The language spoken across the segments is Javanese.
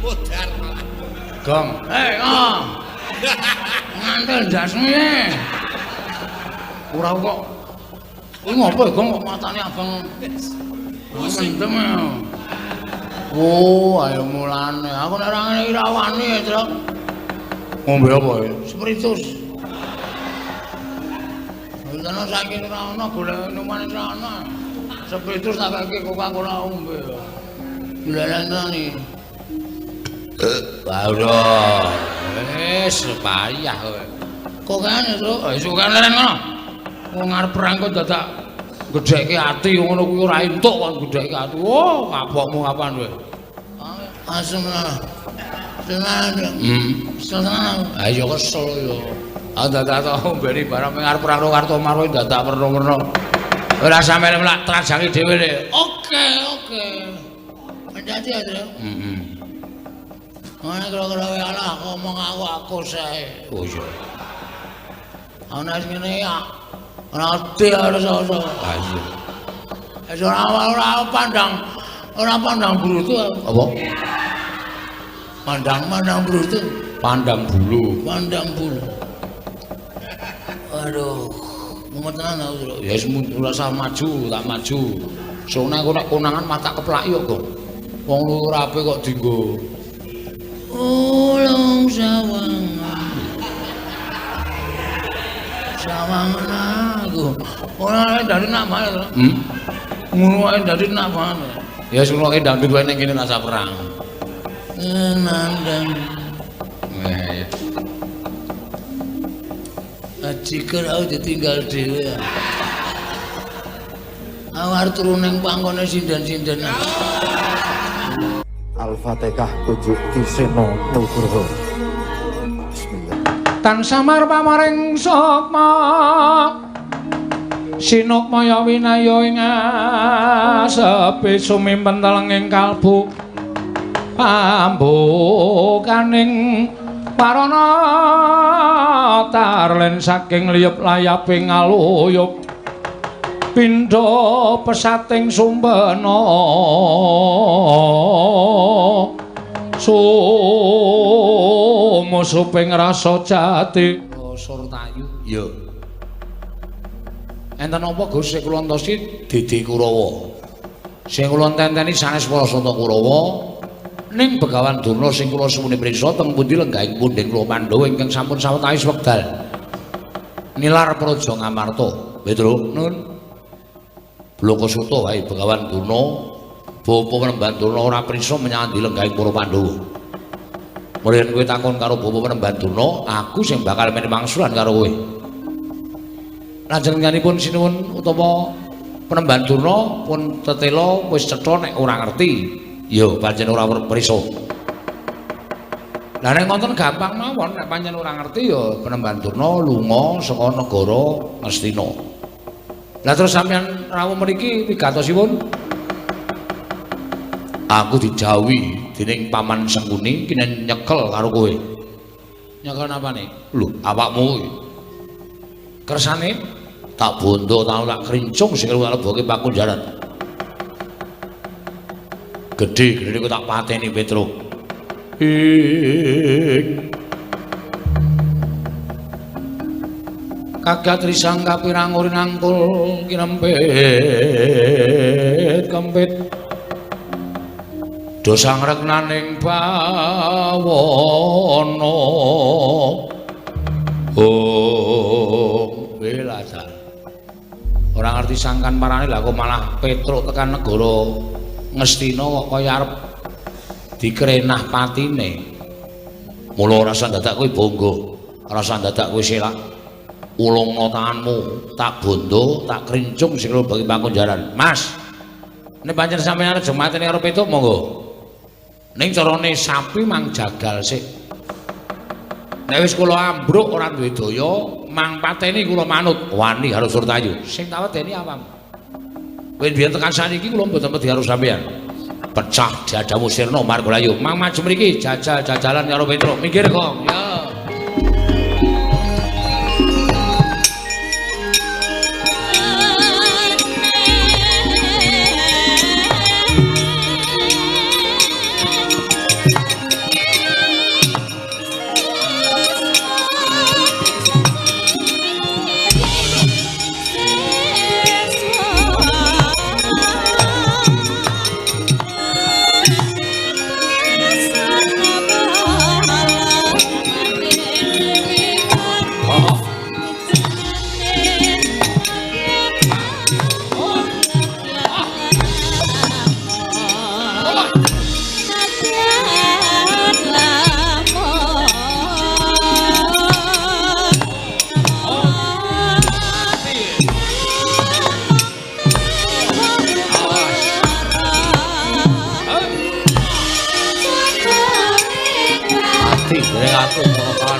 Modar malah. Gong. Eh, oh. Ngantel ndasmu e. Ora kok. Kuwi ngopo Gong kok matane abang. Pusing. Oh, ayo mulane. Aku nek ora ngene iki ra wani, Truk. Ngombe apa ya? Spiritus. Tenan saiki ora ana golek minuman ora ana. Spiritus tak keke Coca-Cola ombe. Golek iki. Ora. Wis payah kowe. Kokane, Truk. Wis kokane leren ngono. Wong arep perang kok dadak gedhekke ati ngono kuwi ora entuk kok gedhekke ati. Oh, kapokmu kapan kowe? Asem lah. Tenan. Seneng. Ha iya kesel ya. Ah dadak to ombeni barang arep perang karo Kartomarwa dadak werna-werna. Ora sampe mlak trajangi dhewe le. Oke, oke. Hati-hati ya, Truk. Heeh. Ana kira-kira wae alah ngomong aku sae. Oh iya. Ana sing ngene ya. Ora ati harus ora. Ha iya. Wis ora pandang brutu apa? Pandang brutu, pandang bulu, pandang bulu. Aduh, mumet tenan aku, Truk. Ya wis ora usah maju, tak maju. Sone aku nek konangan mata keplaki kok, Gong. Wong ora apik kok dienggo. Ulung sawangan. Sawangan aku. Ora dari nak banget. Ngono wae dari nak banget. Ya wis ngono dangdut wae ning kene rasa perang. Nandang. Ya. Ajiker aku ditinggal dhewe. Aku arep turu ning panggone sinden-sinden. Al-Fatihah kunjuk Ki Seno Nugroho. Bismillah. Tan samar pamaring sukma sinukmaya winaya ing asepi sumimpen telenging kalbu pambukaning parana tarlen saking liyep layaping aluyup pindha pesating sumbena sumusuping rasa jati Surtayu. Iya. Enten apa Gus sing kula entosi Dede Kurawa. Sing kula tenteni sanes para Santa Kurawa ning Begawan Durna sing kula suwuni prisa teng pundi lenggahing punden kula Pandhawa ingkang sampun sawetawis wekdal nilar praja Ngamarta. Petro nun Blokasuta wae Begawan Durna, bapa Penemban Durna ora prisa menyang endi lenggahing para Pandhawa. Mulih kowe takon karo bapa Penemban Durna, aku sing bakal meni mangsulan karo kowe. Lanjenenganipun sinuwun utawa Penemban Durna pun tetela wis cetha nek ora ngerti. Ya pancen ora prisa. Lah nek ngoten gampang mawon, nek pancen ora ngerti ya Penemban Durna lunga saka negara Ngastina. Lah terus sampeyan rawuh mriki wigatosipun aku dijauhi dening Paman Sengkuni kene nyekel karo kowe. Nyekel napane? Lho, awakmu kuwi. Kersane tak bondo tau tak krincung sing tak leboke pakunjaran. Gedhe-gedhe ku tak pateni Petruk. Ing kagat risang kapirang urinangkul kinempit kempit dosa ngreknaning bawana. Oh, welasa. Ora ngerti sangkan parane lah kok malah Petruk tekan negara Ngastina kok kaya arep dikrenah patine. Mula ora usah dadak kowe bangga, ora usah dadak kowe selak. Ulungna tanganmu, tak bondo, tak krincung sing bagi pakunjaran. Mas, nek pancen sampeyan arep mateni karo Petruk monggo. Ning carane sapi mang jagal sik. Nek wis kula ambruk ora duwe daya, mang pateni kula manut wani karo Surtayu. Sing tak wedeni awam. Kowe biyen tekan saniki kula mboten wedi karo sampeyan. Pecah dadamu sirna margalayu. Mang maju mriki jajal-jajalan karo Petruk. Minggir kok. Ya. dening aku ngono kae.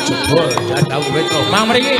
Jebol dadaku Petro. Mang mriki.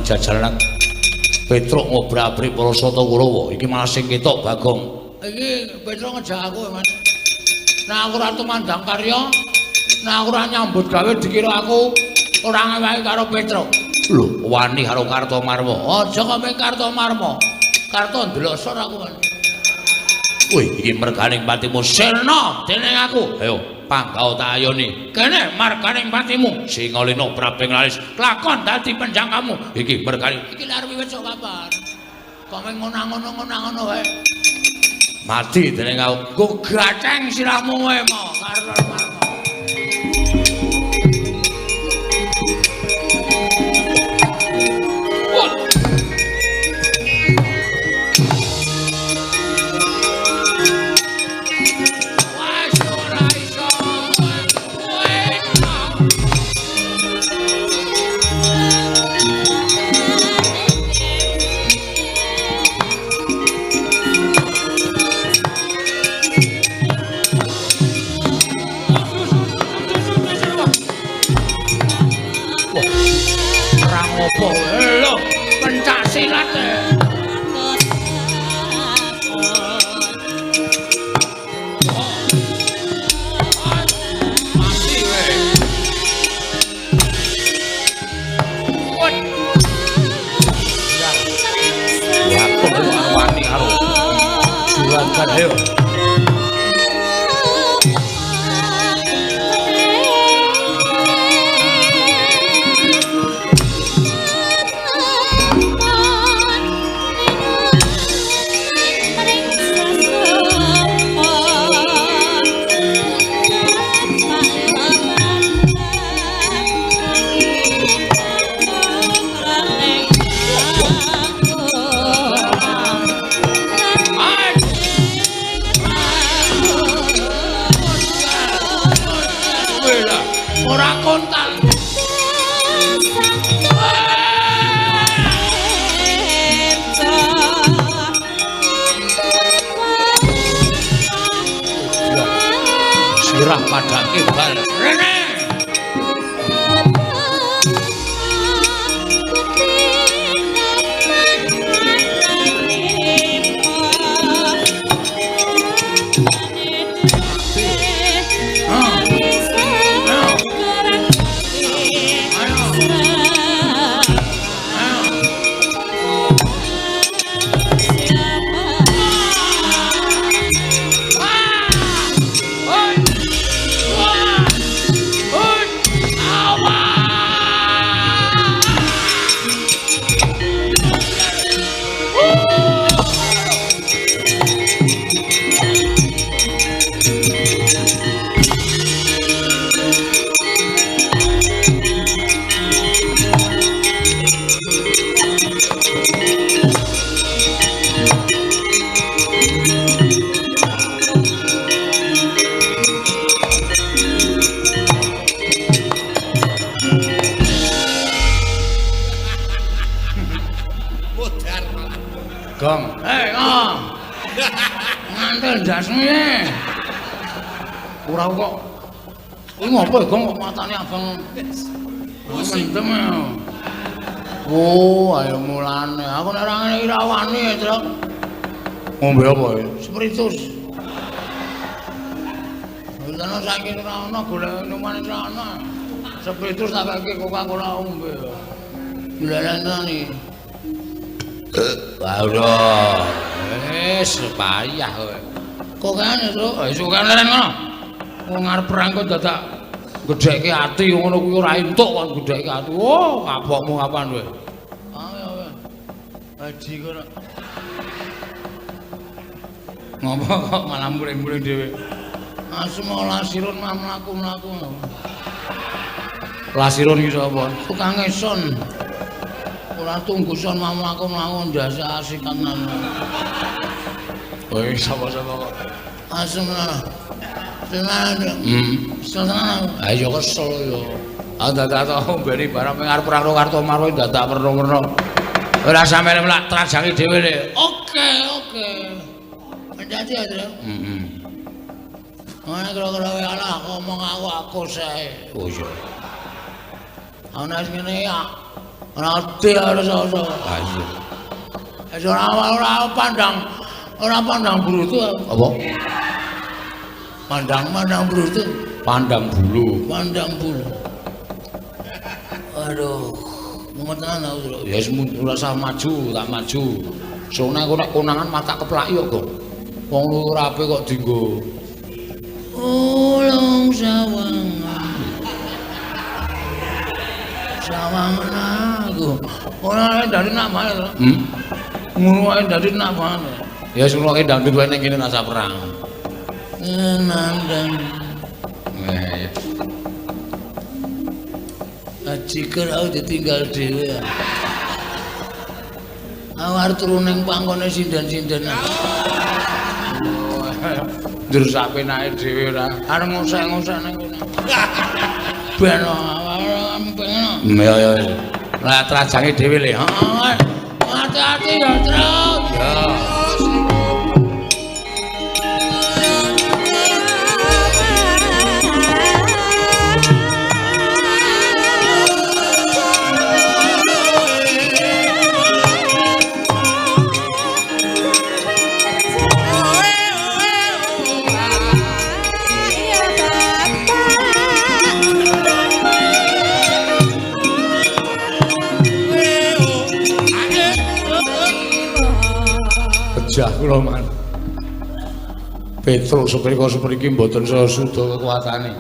Jajalan Petruk ngobrak-abrik para sata Kurawa. Iki malah sing ketok Bagong. Iki Petruk ngejak aku, Mas. Nah aku ora tumandang karya, nah aku ora nyambut gawe dikira aku ora ngewahi karo Petruk. Lho, wani karo Kartomarma. Aja kok Kartomarma. Karto ndelosor aku, Mas. Wih, iki merganing patimu sirna dening aku. Ayo, panggao tak ayoni. Kene marganing patimu Singalina Prabing Laris. Lakon dadi penjangkamu. Iki merganing. Iki lha arep wiwit sok kapan? Kok mung ngono-ngono wae. Mati dening aku. Nggo gaceng sirahmu wae mo Kartomarma. Ayo. Ora kontal. Sirah padake bal. Rene. Gong. Hei, oh. Ngantel ndasmu e. Ora kok. Kuwi ngopo Gong kok matane abang. Mendem. Oh, ayo mulane. Aku nek ora ngene iki ra wani, Truk. Ngombe apa ya? Spiritus. Lha saiki ora ana golek minuman ora ana. Spiritus tak keke Coca-Cola ngombe. Lha iki. Ora. Wis payah kowe. Kok kene, Truk? Wis kok leren ngono. Wong arep perang kok dadak gedhekke ati ngono kuwi ora entuk kok gedhekke ati. Oh, kapokmu kapan kowe? Ayo kowe. Haji kono. Ngopo kok malah muring-muring dhewe? Asem lasirun mah mlaku-mlaku. Lasirun iki sapa? Tukang eson. Ora tunggu son mlaku-mlaku ndase asikan. Kowe sapa-sapa kok? Asem lah. Tenan. Tenan. Ayo kesel yo. Ah dadak tau mbeni barang arep perang karo Kartomarwa dadak werna-werna. Ora sampe mlak trajangi dhewe le. Oke, oke. Dadi ya, Tru. Heeh. Ana kira-kira alah ngomong aku sae. Oh iya. Ana sing ngene ya. Ora ati ora sapa. Ha iya. Wis ora pandang brutu apa? Pandang brutu, pandang bulu, pandang bulu. Aduh, mumet tenan aku, Tru. Ya wis ora usah maju, tak maju. Sone aku nek konangan mata keplaki kok, Gong. Wong ora apik kok dienggo. Ulung sawangan. Sawangan aku. Ora dadi nak bae to. Ngono wae dadi nak bae. Ya wis ngono dangdut wae ning kene rasa perang. Nandang. Eh. Ajiker aku ditinggal dhewe. Aku arep turu ning pangkone sinden-sinden. Njur sak penake dhewe ora. Arep ngosek-ngosek ning kono. Ben pengen. Ya ya. Lah trajange dhewe le. Heeh. Hati-hati ya, Truk. Ya. Pejah kula man. Petruk seprika sepriki mboten saya suda kekuatane.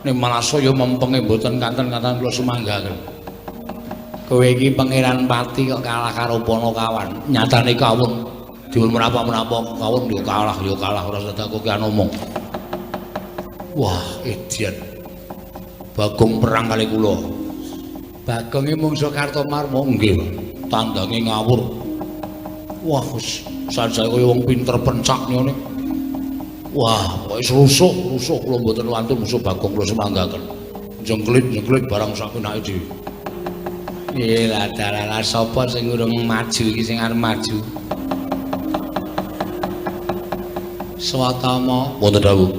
Ning malah saya mempenge mboten kanten-kanten kula sumanggaken. Kowe iki Pangeran Pati kok kalah karo Panakawan. Nyatane kawon dipun menapa-menapa kawon yo kalah ora usah kowe ngomong. Wah, edian. Bagong perang kali kula. Bagonge mungsuh Kartomarma nggih. Tandange ngawur. Wah, wis sansaya kaya wong pinter pencak ngene. Wah, pokoke rusuh-rusuh kula mboten wantun musuh Bagong kula sumanggaken. Jengklit-jengklit barang sak penake dhewe. Piye lah dalah sapa sing urung maju iki sing arep maju? Swatama wonten dawuh.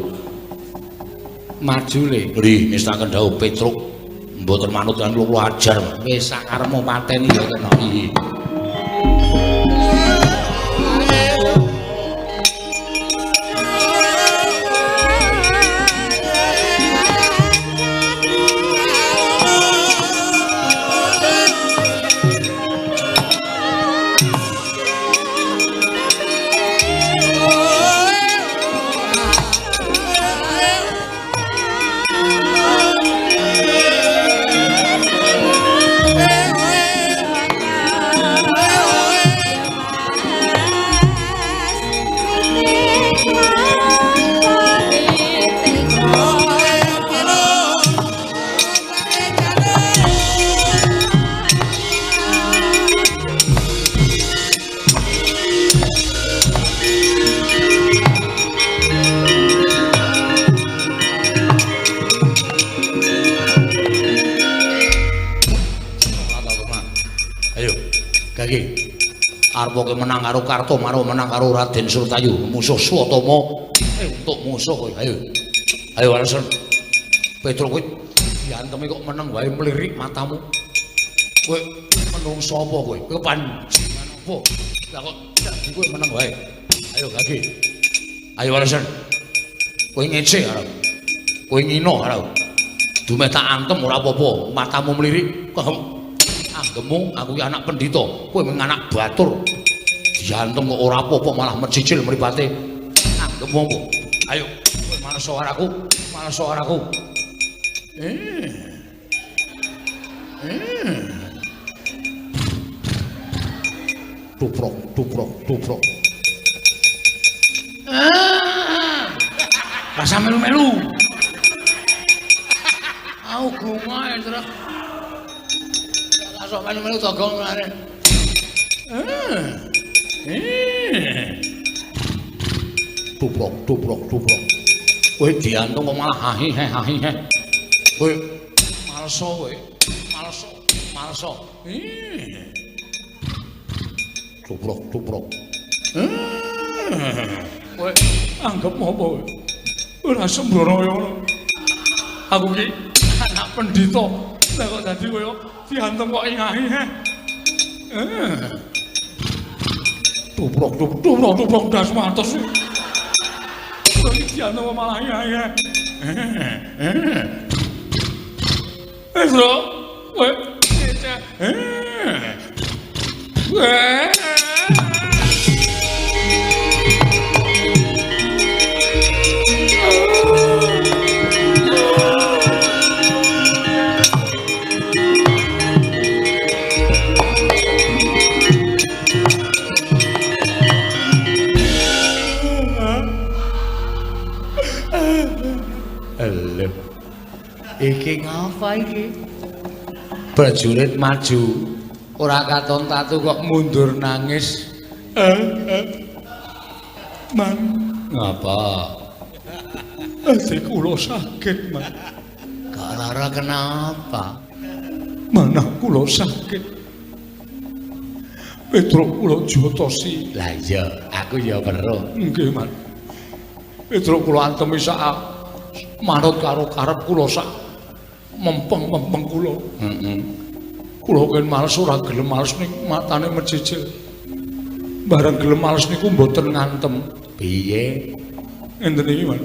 Maju le. Nggih, ngestaken dawuh Petruk mboten manut lan kula ajar. Wis sakarepmu pateni ya kena. Nggih. Arep menang karo Kartomarwa, menang karo Raden Surtayu, musuh Swatama. Untuk musuh kowe. Ayo. Ayo alasan. Petruk kowe diantemi kok meneng wae mlirik matamu. Kowe menungso apa kowe? Kowe panjenengan apa? Lah kok dadi kowe meneng wae. Ayo gage. Ayo alasan. Kowe ngece arep. Kowe ngino arep. Dumeh tak antem ora apa-apa, matamu mlirik. Anggemu aku ki anak pendhita, kowe mung anak batur. Diantem kok ora apa-apa malah mecicil mripate. Anggemu apa? Ayo, kowe males karo aku, males karo aku. Tuprok, tuprok, tuprok. Rasa melu-melu. Aku gungae terus. Sok melu-melu togong mlare. Tuprok, tuprok, tuprok. Kowe diantung kok malah hahi he hahi he. Kowe malso kowe. Malso, malso. Tuprok, tuprok. Kowe anggap apa kowe? Ora sembrono kaya ngono. Aku iki anak pendhita. Lah kok dadi koyo diantem kok ingahi he. Tuprok tuprok tuprok tuprok das matos. Kok iki diantem kok malah ingahi he. Wis lho, kowe Iki ngapa iki? Prajurit maju, ora katon tatu kok mundur nangis. Man, ngapa? Ati kula sakit, Man. Kok lara kenapa? Manah kula sakit. Petruk kula jotosi. Lah iya, aku ya weruh. Nggih, Man. Petruk kula antemi sak manut karo karep kula sak mempeng-mempeng kula. Heeh. Kula ken males ora gelem males ning matane mecicil. Bareng gelem males niku mboten ngantem. Piye? Ngenten iki, Man.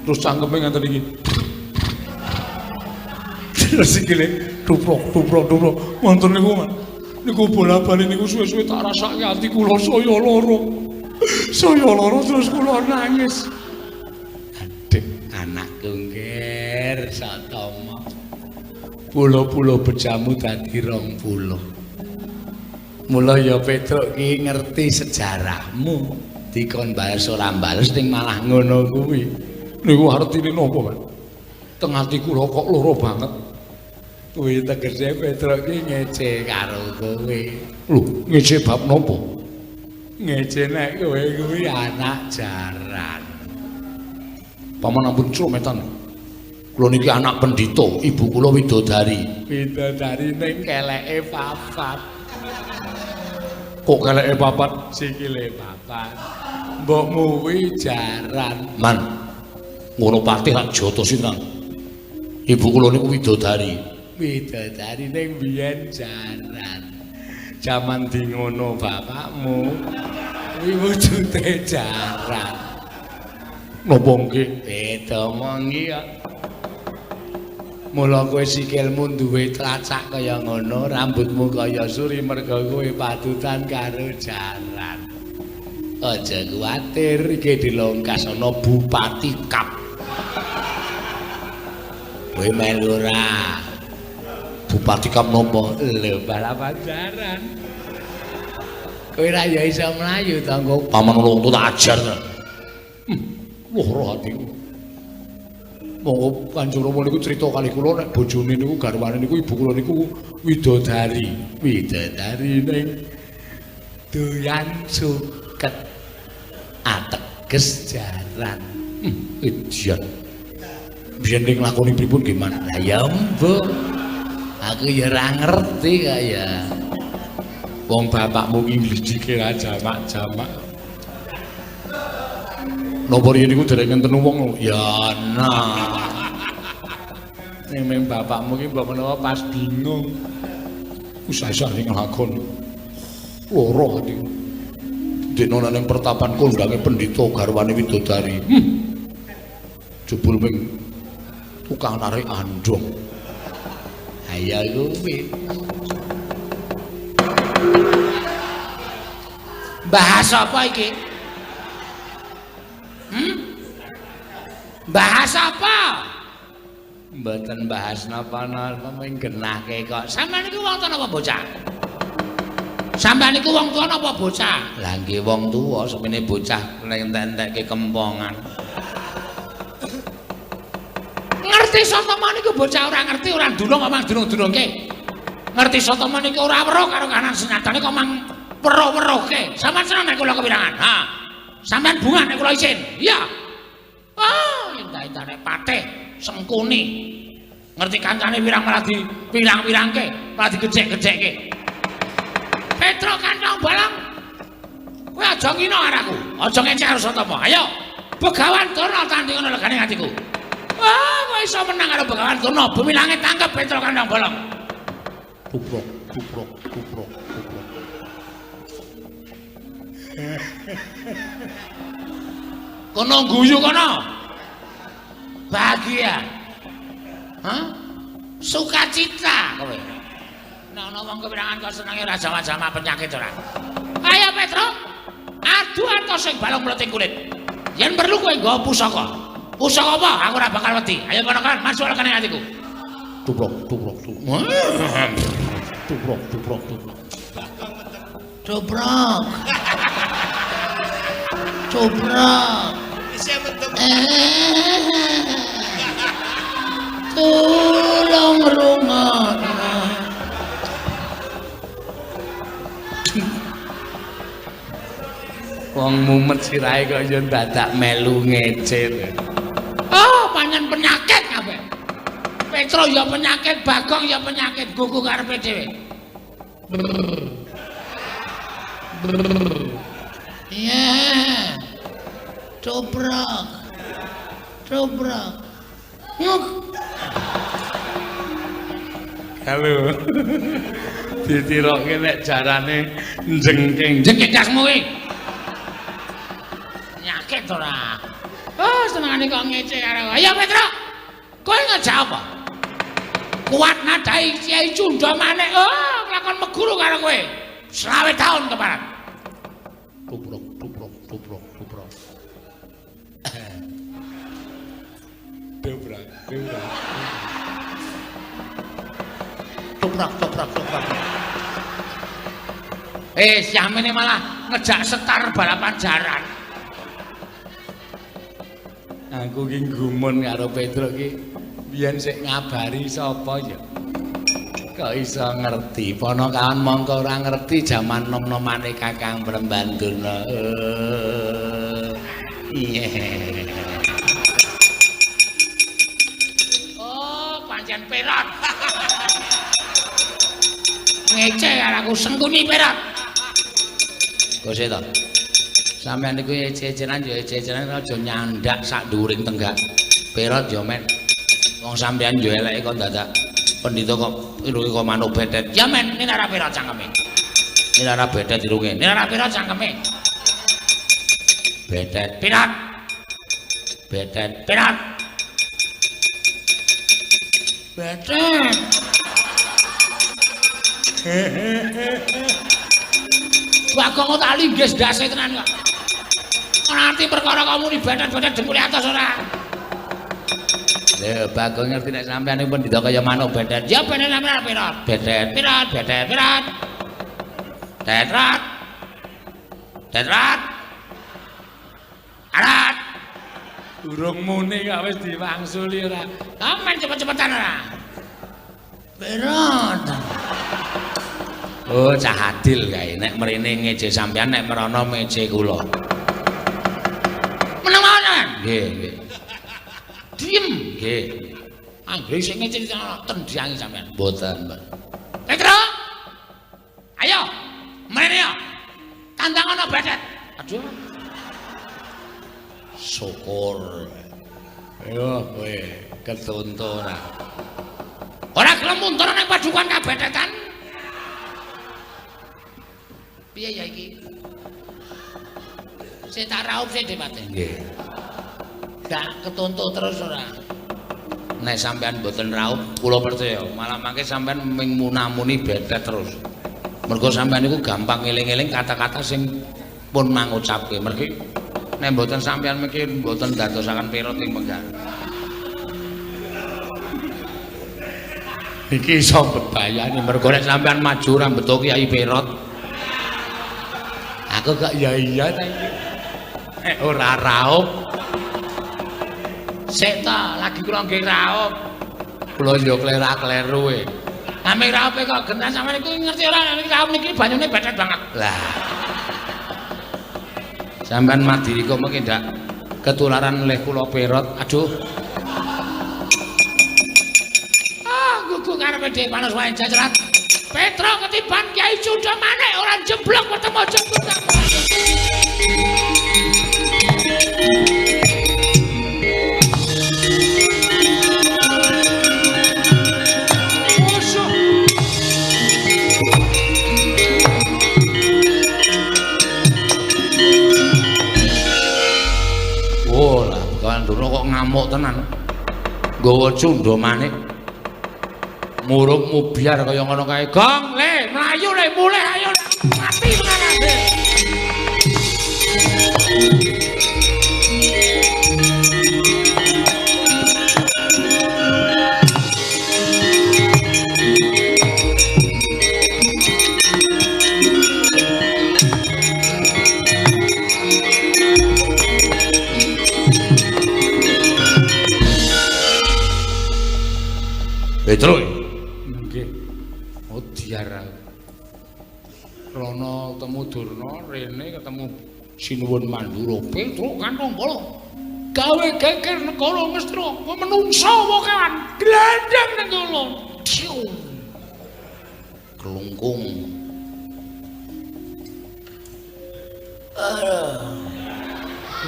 Terus cangkeme ngenten iki. Terus sikile tuprok tuprok tuprok. Wonten niku, Man. Niku bola-bali niku suwe-suwe tak rasake ati kula saya lara. Saya lara terus kula nangis. Aduh, anakku ngger Satama. Pulo-pulo bejamu dadi 20. Mula ya Petruk ki ngerti sejarahmu. Dikon bales ora bales ning malah ngono kuwi. Niku artine napa, Pak? Teng ati kula kok lara banget. Kuwi tegese Petruk ki ngece karo kowe. Lho, ngece bab napa? Ngece nek kowe kuwi anak jaran. Paman ampun crometan. Kula niki anak pendhita, ibu kula widodari. Widodari ning keleke papat. Kok keleke papat? Sikile papat. Mbokmu kuwi jaran. Man. Ngono patih rak jotos sinten. Ibu kula niku widodari. Widodari ning biyen jaran. Jaman di ngono bapakmu kuwi wujude jaran. Napa nggih? Beda mongi kok. Mula kowe sikilmu duwe tlacak kaya ngono, rambutmu kaya suri merga kowe patutan karo jaran. Aja kuwatir, iki dilongkas ana Bupati Kap. Kowe melu ora? Bupati Kap napa? Lho, balapan jaran. Kowe ra ya iso mlayu to, Nggo. Paman wong tak ajar. Loro atiku. Monggo Kanjeng Rama niku crita kalih kula nek bojone niku garwane niku ibu kula niku widodari. Widodari ning doyan suket. Ateges jaran. Edan. Biyen ning lakoni pripun nggih, Man? Lah ya mbuh. Aku ya ora ngerti kaya. Wong bapakmu ki nglidike ra jamak-jamak. Napa riyen niku dereng enten wong? Ya nah. Ning meng bapakmu ki mbok menawa pas bingung. Usah-usah ning lakon. Loro atiku. Dene ning pertapan kondange pendhita garwane widodari. Jebul ming tukang narik andong. Ayo kuwi. Bahas apa iki? Bahas apa? Mboten bahas napa-napa mung genahke kok. Sampeyan niku wong tuwa napa bocah? Sampeyan niku wong tuwa napa bocah? Lah nggih wong tuwa, semene bocah entek-entekke kempongan. Ngerti Satama niku bocah ora ngerti, ora ndulung kok mang dunung-dunungke. Ngerti Satama niku ora weruh karo kanan senyatane kok mang weruh-weruhke. Sampeyan seneng nek kula kepirangan? Ha. Sampeyan bungah nek kula isin. Iya. Oh, endah-endah nek patih Sengkuni. Ngerti kancane wirang malah di pirang-pirangke, malah digejek-gejekke. Petro kantong bolong. Kowe aja ngino karo aku, aja ngecek karo Satama. Ayo, Begawan Durna tanding ngono legane atiku. Wah, kowe iso menang karo Begawan Durna, bumi langit tangkep Petro kantong bolong. Tuprok, tuprok, tuprok, tuprok. Kono guyu kono. Bahagia. Hah? Sukacita kowe. Nek ana wong kepirangan kok senenge ora jamak-jamak penyakit ora. Ayo Petro, adu atos sing balung mleting kulit. Yen perlu kowe nggawa pusaka. Pusaka apa? Aku ora bakal wedi. Ayo kono kan masuk lekane atiku. Tuprok, tuprok, tuprok. Tuprok, tuprok, tuprok. Tuprok. Tuprok. Tulung rungokno. Wong mumet sirahe kok ya dadak melu ngece. Oh, pancen penyakit kabeh. Petro ya penyakit, Bagong ya penyakit, gugu karepe dhewe. Iya. Tuprok. Tuprok. Nguk. Halo. Ditiroke nek jarane njengking. Njengking dasmu kuwi. Penyakit ora. Oh, senengane kok ngece karo. Ayo Petro. Kowe ngejak apa? Kuat nadai Kiai Cunda Manik. Oh, nglakon meguru karo kowe. 20 tahun keparat. Tuprok, tuprok, tuprok, tuprok. Dobrak, dobrak. Toprak, toprak, toprak. Siamene malah ngejak setar balapan jaran. Aku ki gumun karo Petro ki biyen sik ngabari sapa ya? Kok iso ngerti? Ponokawan mongko ora ngerti jaman nom-nomane Kakang Brembandurna. Iya. pancen Perot. Ngece karo aku Sengkuni Perot. Kok to? Sampeyan niku ece-ecenan ya ece-ecenan aja nyandak sak dhuwuring tenggak. Perot ya men. Wong sampeyan ya eleke kok dadak pendhita kok irunge kok manuk betet. Ya men, ini ora Perot cangkeme. Ini ora betet irunge. Ini ora Perot cangkeme. Betet. Perot. Betet. Perot. Betet. Bagong tak linggis ndase tenan kok. Ora ngerti perkara kok muni betet-betet dengkule atos ora. Lha Bagong ngerti nek sampeyan niku pendhita kaya manuk betet. Ya bener sampeyan Perot. Betet. Perot, betet, perot. Tetrat. Tetrat. Arat. Durung muni kok wis diwangsuli ora. Aman cepet-cepetan ora. Perot. Oh, cah adil kae. Nek mrene ngece sampeyan, nek merono mece kula. Meneng mawon sampeyan. Nggih, nggih. Diem. Nggih. Anggere sing ngece tendyangi sampeyan. Mboten, Mbak. Petro. Ayo, mrene yo. Tandang ana betet. Aduh. Syukur. Ayo kowe ketuntun ora. Ora gelem mundur nang padukan kabetetan. Piye ya iki? Sik tak raup sik Depate. Nggih. Gak ketuntut terus ora. Nek sampean mboten raup, kula percaya malah mangke sampean ming munamuni betet terus. Mergo sampean niku gampang ngeling-eling kata-kata sing pun mangucapke. Mergi nek mboten sampean miki mboten dadosaken Perot ing penggal. Iki iso bebayani mergo nek sampean maju ora mbeto Kyai Perot. Aku kok ya iya ta iki. Nek ora raup. Sik ta, lagi kula nggih raup. Kula yo klerak-kleru e. Ame raupe kok genah sampean niku ngerti ora nek raup niki banyune betet banget. Lah. Sampean madiri kok mengki ndak ketularan leh kula Perot. Aduh. Ah, gugu karepe dhewe panas wae jajrat. Petro ketiban Kyai Cunda Manik ora jeblok ketemu jeblok. Musuh. Oh, lah Begawan Durna kok ngamuk tenan. Nggawa Cunda Manik. Muruk mubyar kaya ngono kae. Gong, le, mlayu le, mulih ayo mati tenan. Petro. Nggih. Oh diar aku. Rono ketemu Durna, rene ketemu Sinuwun Mandura. Petro kantong bolo. Gawe geger negara Ngastina, kowe menungsa apa kewan? Glandang nang kono. Diu. Kelungkung.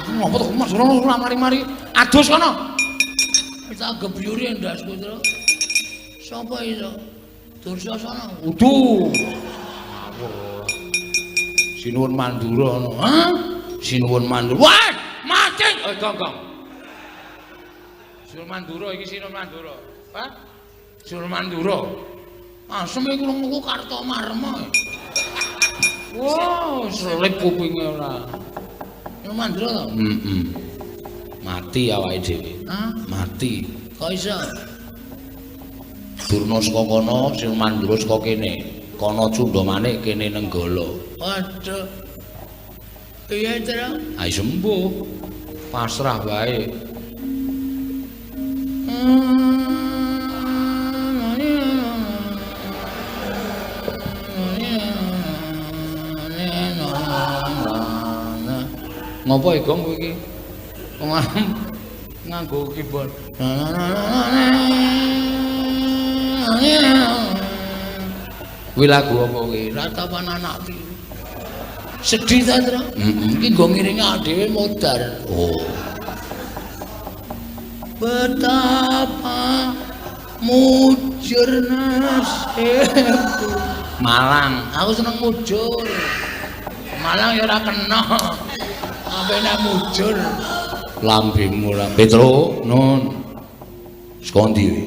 Iku ngopo to Mas Rono ora mari-mari. Adus kono. Tak gebyuri ndasku, Tru. Sapa iso? Dursasana. Udu. Ngawur. Sinuwun Mandura ngono. Hah? Sinuwun Mandura. Wah, mati. Eh, gong, gong. Sinuwun Mandura iki Sinuwun Mandura. Hah? Sinuwun Mandura. Asem iku krungu Kartomarma. Wah, selip kupinge ora. Sinuwun Mandura to? Heeh. Mati awake dhewe. Hah? Mati. Kok iso? Durna saka kono, Sinuwun Mandura saka kene. Kono Cunda Manik, kene Nenggala. Waduh. Piye, Tru? Ayo sembuh. Pasrah wae. Ngopo e, Gong, kowe iki? Wong nganggo keyboard. Kuwi lagu apa kuwi? Ratapan anak pitu. Sedih ta, Tru? Heeh, iki nggo ngiringi dhewe modar. Oh. Betapa mujur nasibku. Malang, aku seneng mujur. Malang ya ora kena. Sampe nek mujur. Lambemu ora Petro, nun. Saka ndi kowe?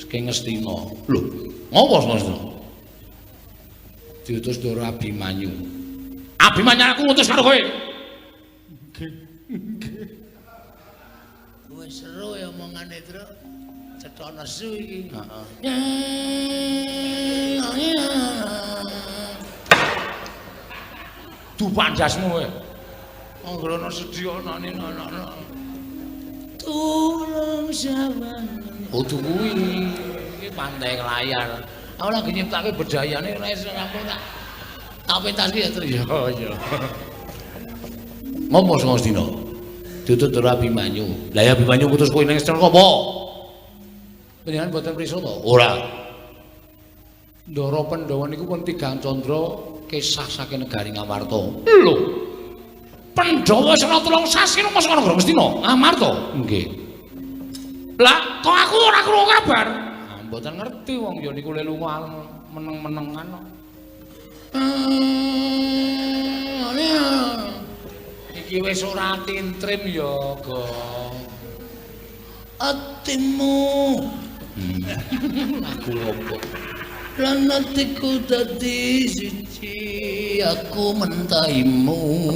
Saking Ngastina. Lho, ngopo saka Ngastina? Diutus Ndara Abimanyu. Abimanyu aku ngutus karo kowe. Nggih. Nggih. Wis seru ya omongane, Tru. Cetha nesu iki. Heeh. Dupan jasmu kowe. Anggere ana sedih ana ana. Tulung sawan. Kudu kuwi. Iki pantai layar. Aku lagi nyiptake bedayane ora iso rampung tak. Tak pentas ya, Tru. Ya, ya. Ngopo saka Ngastina? Diutus Ndara Abimanyu. Lah ya Abimanyu ngutus kowe ning Ngastina apa? Panjenengan boten prisa to? Ora. Ndara Pandhawa niku pun tigang candra kesah saking negari Ngamarta. Lho. Pandhawa sena 3 sasi nang saka negara Ngastina, Ngamarta. Nggih. Lah, kok aku ora krungu kabar? Ah, mboten ngerti wong ya niku le lunga meneng-menengan kok. Iki wis ora tintrim ya, Gong. Atimu. Aku opo? Lan atiku dadi siji, aku mentaimu.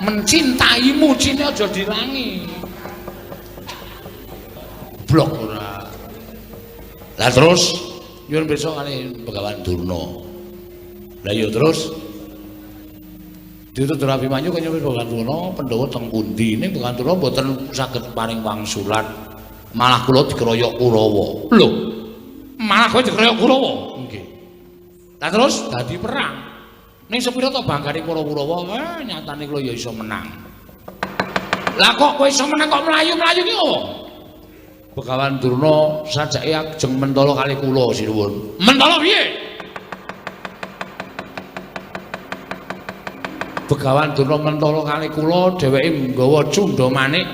Mencintaimu cine aja dilangi. Blok ora. Lah terus nyuwun pirsa kali Begawan Durna. Lah ya terus diutus Ndara Abimanyu kaya Begawan Durna Pandhawa teng pundi? Ning Begawan Durna mboten saged paring wangsulan. Malah kula dikeroyok Kurawa. Lho. Malah kowe dikeroyok Kurawa? Nggih. Lah terus dadi perang. Ning sepira to banggane para Kurawa, nyatane kula ya iso menang. Lah kok kowe iso menang kok mlayu-mlayu ki opo? Begawan Durna sajake ajeng mentala kali kula sinuwun. Mentala piye? Begawan Durna mentala kali kula, dheweke nggawa cundha manik.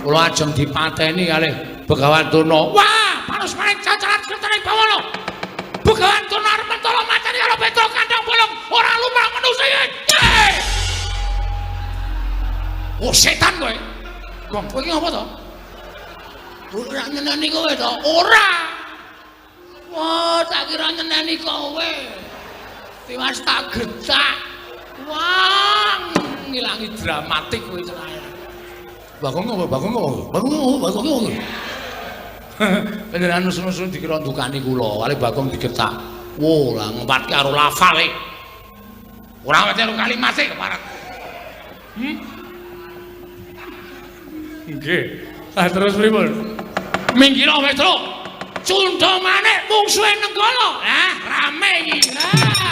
Kula ajeng dipateni kalih Begawan Durna. Wah, panus manik cacaran kertane bawana. Begawan Durna arep mentala mateni karo Petro Kandang Bolong, ora lumrah manusa iki. Oh setan kowe. Gong, kowe iki ngapa to? Ora nyeneni kowe to? Ora. Wah, tak kira nyeneni kowe. Tiwas tak getak. Wah, ngilangi dramatik kowe cerai. Bagong apa? Bagong apa? Bagong apa? Bagong apa? Panjenengan nesu-nesu dikira ndukani kula, kali Bagong digetak. Wo, lah ngempatke karo lafale. Ora wete karo kalimate keparat. Nggih. Lah terus pripun? Minggir Petro. Cundha manik mungsuhe Nenggala. Lah rame iki. Lah.